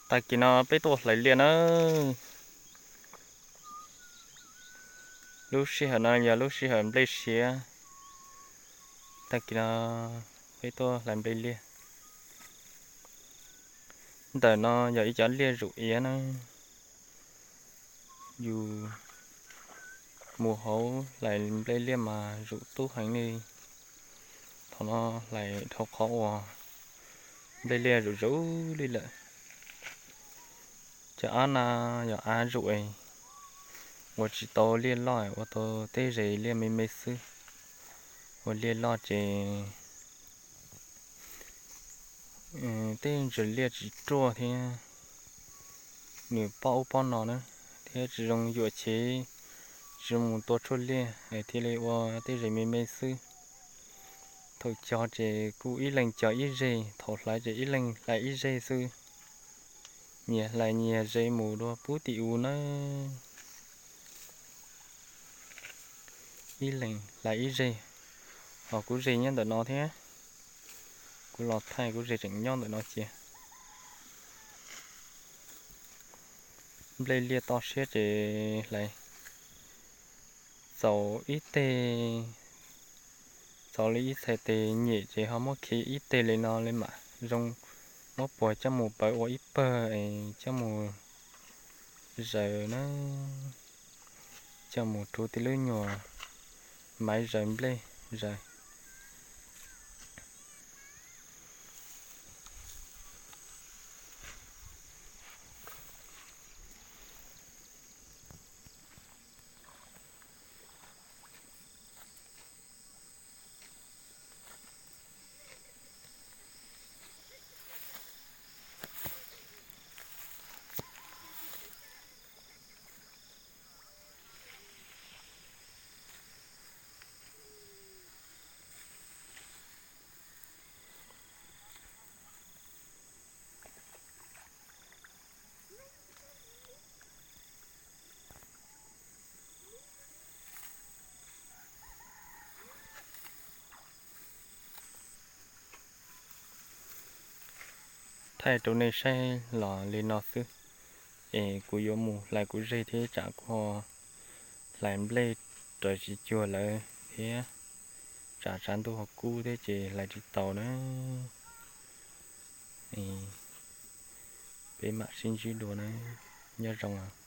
Tag kis no peb tuaj hlais liaj nawb. Lub sij hawm no yog lub sij hawm nplej siav. Tag kis no peb tuaj hlais nplej liaj. Ntawm no yog ib cov liaj zum iav na. Yus mus hauv hlais nplej liaj mas zum tub heev li. Thaum no hlais dhau qhov uas nplej liaj zum zuj li lawm. Cov av no yog av zum ua tsis tau liaj loj, ua tau tej zes liaj me me xwb. Ua liaj loj ces tej ntsis liaj tsis ruaj thiab nws pob ub pob no na, thiab tsis zoo yuam chev, tsis zoo mus tua tshuaj liaj, thiaj li ua tej zes me me xwb. Thaum cog ces kuj ib leeg cog ib zeg, thaum hlais ces ib leeg hlais ib zeg xwb. Nyias hlais nyias zes mus dua pub tim u nawb. Ib leeg hlais ib zeg, ho kuv zes nyob ntawm no thiab. Kuv los thaij kuv zes tseem nyob ntawm no cia. Nplej liaj toj siab ces hlais txaus ib teg, txaus li ib txhais tes nyem ces ho muab khi ib teg li no li mam zoo, muab puag coj mus pawv ua ib pawg es coj mus zaws na, coj mus rhuav tej lub nyuag maiv zaws nplej zaws. Thaij rau nej saib los li no xwb, es kuv yuav mus hlais kuv zej thiab tsam kuv ho hlais nplej raws tsis cuag lawv thiab, tsam tsav ntuj ho kub thiab ces hlais tsis tau na. Peb mam sib ntsib dua na, nyob zoo.